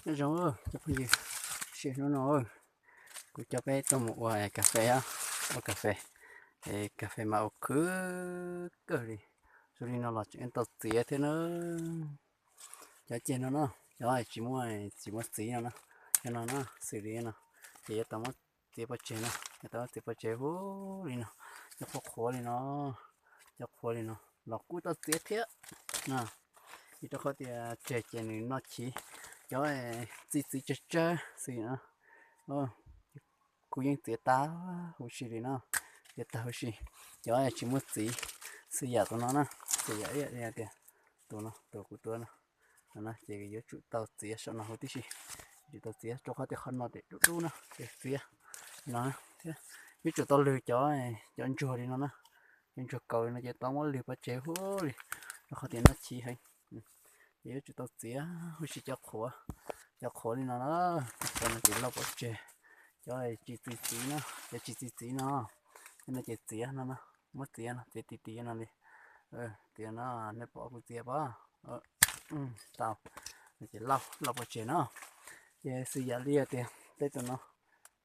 Nyob zoo cov phooj ywg, sim hnub no kuv coj peb tuaj mus ua kas fes, ua kas fes. Es kas fes mas ua khwv kawg li. Zoo li no los tseem tau txiav thiab na. Cov ceg no na, cov tsis muaj, tsis muaj txiv no na, cov no na, xws li no, ces yuav tau muab txiav pov tseg na, yuav tau muab txiav pov tseg huv li no, cov qhuav qhuav li no, cov qhuav li no los kuj tau txiav thiab na. Vim rau qhov tias tseg ces nws noj chiv, cov txi txiv tsawg tsawg xwb na, kuv yeej txiav tag huv si li na, txiav tag huv si. Cov tsis muaj txiv, xws yam tus no na, xws yam ib yam li tias tus no, tus kuv tua no, no ces yuav tsum tau txiav saum no huv tib si, yuav tsum tau txiav rau qhov tias qhov no ces dub dub na, ces txiav no thiab. Yuav tsum tau lwg cov, cov ntsuag li no na, cov ntsuag kaus li no ces tau muab lwg pov tseg huv li, rau qhov tias noj chiv heev. Ces yuav tsum tau txiav huv si cov qhuav, cov qhuav li no na, cov no ces lauj pov tseg, cov tsis txi txiv no, cov tsis txi txiv no, no ces txiav no no, muab txiav no, txiav ti ti no li, tias no, nej pom kuv txiav pab tau, ces lauj, lauj pov tseg no. Ces xws yam li tias tej tus no,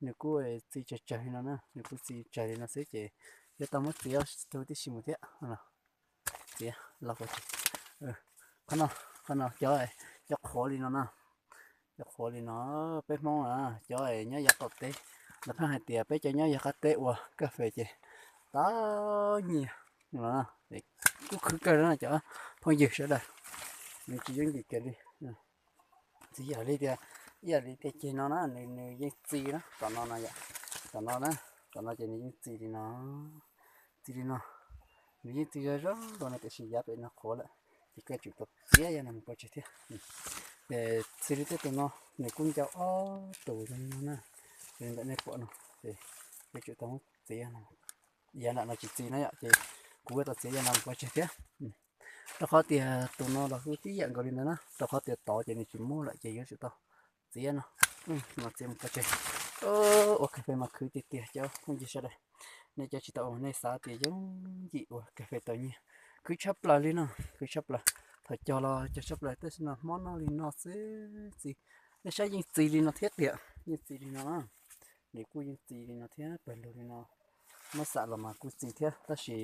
nws kuj txi tsawg tsawg li no na, nws kuj txi tsawg li no xwb ces yuav tau muab txiav huv tib si mus thiab. Txiav lauj pov tseg. Qhov no, qhov no cov, cov qhuav li no na, cov qhuav li no, peb Hmoob cov nyob yav qaum teb, lawv pheej hais tias peb cov nyob yav qab teb ua kas fes ces tau nyiaj no, kuj khwv kawg na cov phooj ywg sawv daws, nws tsis yooj yim kiag li. Txiv yam li tias, ib yam li tias ceg no na, nws, nws yeej txi na, tom no na yom, tom no na, tom no ces nws yeej txi li no, txi li no, nws yeej txi zoo zoo nkaus no tiam sis yav pem no qhuav lawm, ces koj tsum tau txiav yav no mus pov tseg thiab. Ces xws li tej tus no, nws kuj ncau ob tus zoo li no na, zoo li ntawm nej pom no, ces koj tsum tau muab txiav no, yav nram no tsis txi na yom, ces kuv yuav tau txiav yav no mus pov tseg thiab. Rau qhov tias tus no los kuj tib yam nkaus li ntawd na, rau qhov tias tod ces nws tsis muaj lawm ces yuav tsum tau txiav no, no txiav mus pov tseg. Ua kas fes mas khwv tiag tiag cov phooj ywg sawv daws. Nej cov tsis tau ua nej xav tias yooj yim ua kas fes tau nyiaj, khwv tshaj plaws li no, khwv tshaj plaws. Thaum cog los cog tshaj plaws tab sis mas hmo noj li no xwb txi. Nej saib yeej txi li no thiab tiag, yeej txi li no, nws kuj yeej txi li no thiab pawg lug li no. Muab xam los mas kuj txi thiab tab sis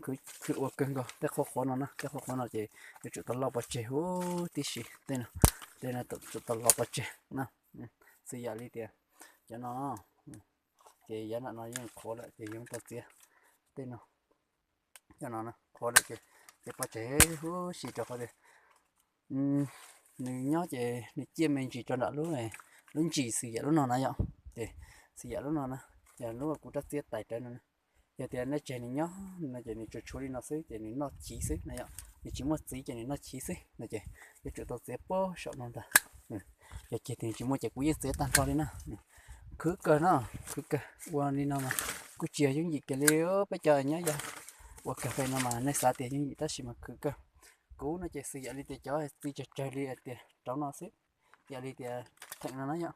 khwv ua kawg nkaus tej qhuav qhuav no na, tej qhuav qhuav no ces yuav tsum tau lauj pov tseg huv tib si, tej no, tej no tsum tau lauj pov tseg na. Xws yam li tias cov no, ces yav nram no yeej qhuav lawm ces yuav tau txiav tej no, cov no qhuav lawm ces txiav pov tseg huv si rau qhov tias nws nyob ces nws ciaj me ntsis rau nram lub, lub ntsis xws yam lub no na yom. Ces xws yam lub no na, ces lub kuv rab txiab tais rawv no na, yog tias nej tseg nws nyob no ces nws tsuas tshuav li no xwb ces nws noj chiv xwb na yom, nws tsis muaj txiv ces nws noj chiv xwb no ces yuav tsum tau txiav puag saum no ntag. Yog ceg tias nws tsis muaj ces kuv yeej txiav tag nrho li na. Khwv kawg no, khwv kawg ua li no mas kuj tsis yog yooj yim kiag li. Peb cov nyob yav ua kas fes no mas nej xav tias yooj yim tab sis mas khwv kawg. Kuv no ces xws yam li tias cov txi tsawg tsawg li tias rau no xwb, yam li tias theem no na yom,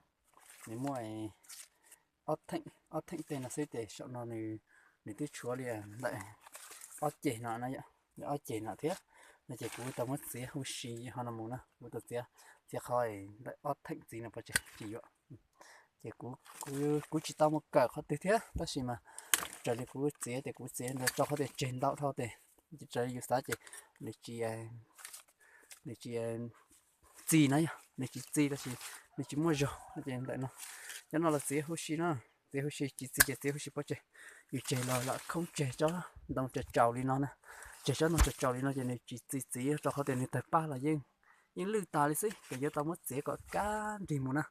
nws muaj ob theem, ob theem tej no xwb ces saum no nws twb tshuav li ntawm ob ceg no na yom, ob ceg no thiab. No ces kuv tau muab txiav huv si ho no mus na, kuv tau txiav, txiav qhov ntawm ob theem txiv no pov tseg tsis yuav. Ces kuv, kuv tsis tau mus kawm qhov twg thiab tab sis mas raws li kuv txiav ces kuv txiav ntawd rau qhov tias tseg ntau dhau ces raws li yus xav ces nws tsis, nws tsis txi na yom, nws tsis txi tab sis nws tsis muaj zog no ces ntawm no, cov no los txiav huv si na, txiav huv si tsis txi ces txiav huv si pov tseg. Yus tseg los lam khoob tseg tsob ntoo tsaus tsaus li no na, tseg tsob ntoo tsaus tsaus li no ces nws tsis txi txiv rau qhov tias nws tawg paj los yeej, yeej lwj tas li xwb ces yuav tau muab txiav kom kaj nrig mus na.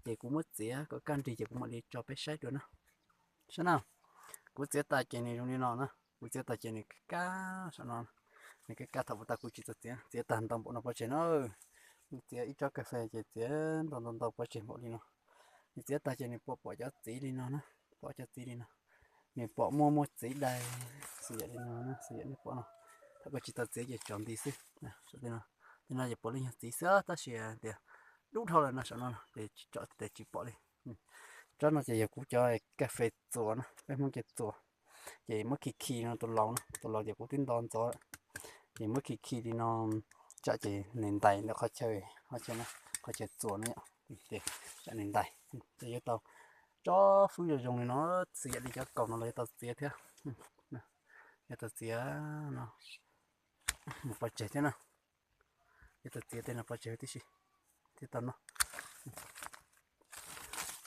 Ces kuv muab txiav kom kaj nrig ces kuv mam li tso peb saib dua na. Saib na, kuv txiav tas ces nws zoo li no na, kuv txiav tas ces nws kaj, saum no, nws kaj kaj thaum ub tas kuv tsis tau txiav, txiav tag ntau npaum no pov tseg na. Kuv txiav ib tsob kas fes ces txiav ntau ntau ntau pov tseg npaum li no. Nws txiav tag ces nws pom pom cov txiv li no na, pom cov txiv li no, nws pom muaj muaj txiv dai, xws yam li no, xws yam nej pom no. Thaum koj tsis tau txiav ces tsov nti xwb. Tej no ces pom li nyuag txiv xwb tab sis tias dub dhau lawm no saum no ces tsis tsom tias tsis pom li. Tsob no ces yog kuv cov kas fes txuas na, peb Hmoob ces txuas, ces muab khi khi no tus laus na, tus laus ces kuv twb nto ntxov lawm, ces muab khi khi li no tsam ces nws ntais ntawm qhov chaw, qhov chaw no, qhov chaw txuas no, tam li ntais. Ces yuav tau tso fwb zoo zoo li no, txiav li cov kaus no los yuav tau txiav thiab. Yuav tau txiav no mus pov tseg thiab na. Yuav tau txiav tej no pov tseg tib si thiab tau noj.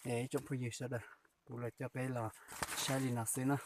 Es ib tsoom phooj ywg sawv daws, kuv los coj peb los saib li no xwb na.